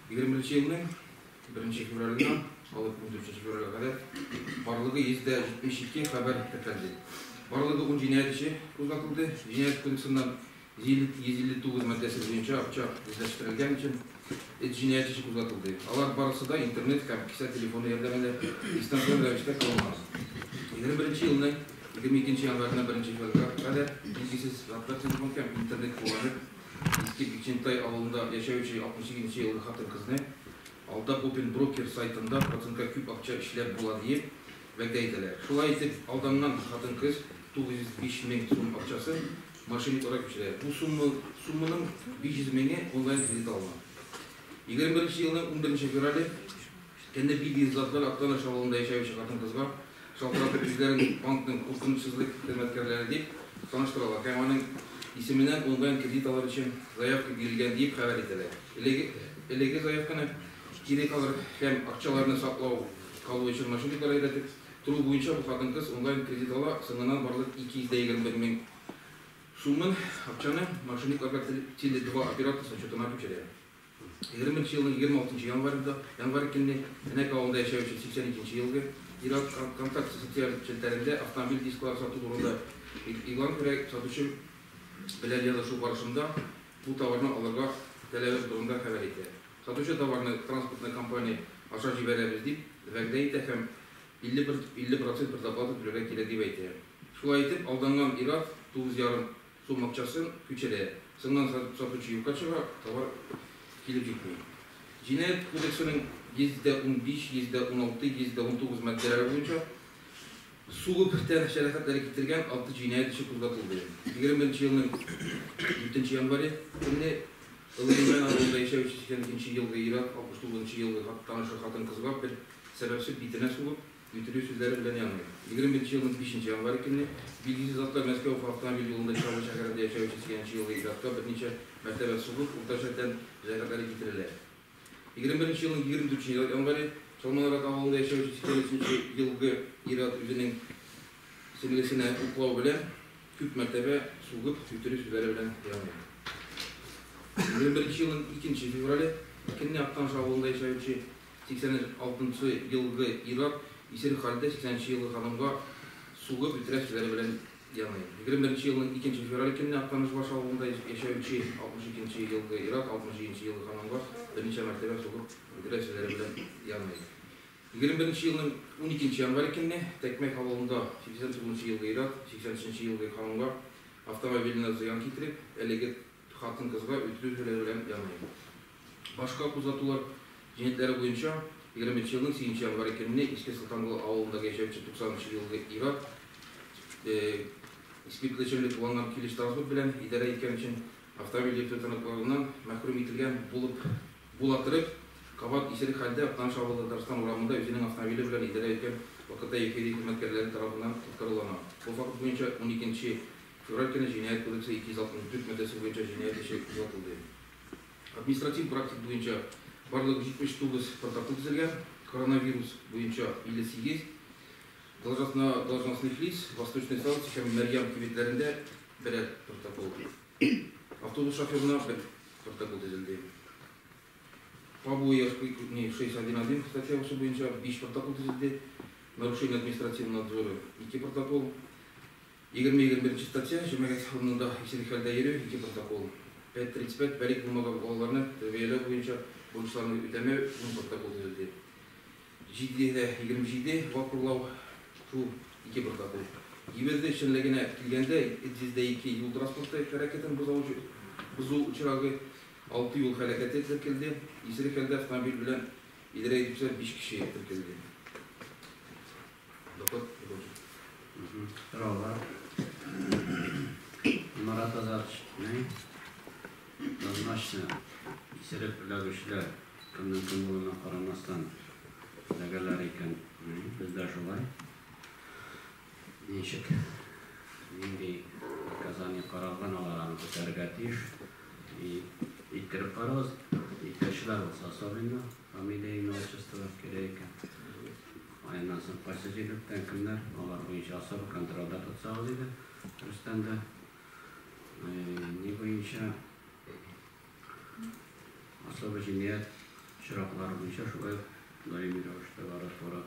21 елның 1 февраленнән алып 14 февральгә кадәр барлыгы 172 хәбәр теркәлде. Барлыгы 10 җинаять эше кузгатылды. Җинаять кодексыннан 159 маддәсе буенча акча үзләштерелгән өчен җинаять эше кузгатылды. Алар барысы да интернет һәм кесә телефоны ярдәмендә дистанцион рәвештә кылынган. 21 елның 22 январеннән 1 февральгә кадәр билгесез затлар телефон һәм интернет кулланып Иске Бикчәнтай авылында яшәүче 62 елгы хатын-кызны алдап Open Broker сайтында процентка күп акча эшләп була диеп вәгъдә итәләр. Шулай итеп, алданган хатын-кыз 905 мең сум акчасын мошенникларга күчерә. Бу сумманың 500 меңе онлайн кредит алына. 21 елның 11 феврале көнне билгесез затлар Актаныш авылында яшәүче хатын-кызга шалтыратып үзләрен банкның куркынычсызлык хезмәткәрләре дип таныштыралар һәм аның исеменнән онлайн кредит алыр өчен заявка бирелгән дип хәбәр итәләр. Әлеге заявканы кире калыр һәм акчаларны саклау калу өчен мошенниклар өйрәтеп тору буенча бу хатын-кыз онлайн кредит ала, соңыннан барлык 221 мең сумын акчаны мошенникларга Теле2 оператор счетына күчерә. 20 елның 26 январында, январь көнне Әнәк авылында яшәүче 82 елгы ир-ат ВКонтакте социаль челтәрендә автомобиль дисклары сату турында игълан күрә, сатучы белән язышу барышында бу товарны алырга теләве турында хәбәр итә. Сатучы товарны транспортная компания аша җибәрәбез дип вәгъдә итә һәм 50% предоплата түләргә кирәк дип әйтә. Шулай итеп, алданган ир-ат 9,5 сум акчасын күчерә. Соңыннан сатучы юкка чыга, товар килеп җитми. Җинаять кодексының 115, 116, 119 маддәләре буенча сугып тән җәрәхәтләре китергән 6 җинаять эше кузгатылды. 21 елның 4 январе көнне Олы Имән авылында яшәүче 82 елгы ир-ат 69 елгы танышы хатын-кызга бер сәбәпсез битенә сугып, үтерү сүзләре белән яный. 21 елның 5 январе көнне билгесез затлар Мәскәү автомобиль юлында Чаллы шәһәрендә яшәүче 80 елгы ир-атка берничә мәртәбә сугып, уртача тән җәрәхәтләре китерелә. 21 елның 24 январе Чалманарат авылында яшәүче 83 елгы ир-ат үзенең сеңлесенә уклау белән күп мәртәбә сугып, үтерү сүзләре белән яный. 21 елның 2 феврале көнне Актаныш авылында яшәүче 86 елгы ир-ат исерек хәлдә 80 елгы ханымга сугып үтерә сүзләре белән яный. 21 елның 2 феврале көнне Актаныш баш авылында яшәүче 62 елгы ир-ат 67 елгы ханымга берничә мәртәбә сугып үтерә сүзләре белән яный. 21 елның 12 январе көнне Тәкмәк авылында 89 елгы ир-ат 83 елгы ханымга автомобиленә зыян китереп, әлеге хатын-кызга үтерү сүзләре белән яный. Башка кузгатулар җинаятьләре буенча 21 елның 8 январе көнне Иске Солтангол авылында яшәүче 90 елгы ир-ат спиртлы эчемлек кулланган килеш транспорт белән идарә иткән өчен автомобиль йөртү таныклыгыннан мәхрүм ителгән булып була торып, кабат исерек хәлдә Актаныш авылы Татарстан урамында үзенең автомобиле белән идарә иткән вакытта ЮХИДИ хезмәткәрләре тарафыннан тоткарлана. Бу факт буенча 12 февраль көнне Җинаять кодексы 264 маддәсе буенча җинаять эше кузгатылды. Административ практик буенча барлыгы 79 протокол төзелгән, коронавирус буенча 58, должностных лиц Восточный станция һәм Мәрьям кибетләрендә берәр протокол. Автобус шоферына бер протокол төзелде. Побои 6.1.1 статьясы буенча 5 протокол төзелде. Нарушение административного надзора 2 протокол. 20-21 статья җәмәгать урынында исерек хәлдә йөрү 2 протокол. 5.35 балигъ булмаган балаларны тәрбияләү буенча бурычларны үтәмәү 10 протокол төзелде. 7.27 вак урлау шул 2 протокол. ГИБДД эшчәнлегенә килгәндә 302 юл транспорты хәрәкәтен бозу очрагы, 6 юл һәлакәте теркәлде. Исерек хәлдә автомобиль белән идарә итүчеләр 5 кеше теркәлде. Доклад закончен. Сораулар. Марат Азатович, не? Однозначно исереп эләгүчеләр кемнең кем булуына карамастан эләгәләр икән. Бездә шулай. Ничек, нинди наказание каралган, алар аны күтәрергә тиеш. И иттереп карагыз, итәкчеләр булса особенно, фамилия, имя, отчество кирәк икән. Аннан соң кайсы җирлектән кемнәр, алар буенча особо контрольдә тотсагыз иде, дөрестән дә. Ни буенча особо җинаять Очраклары буенча шулай ук даими рәвештә бара тора.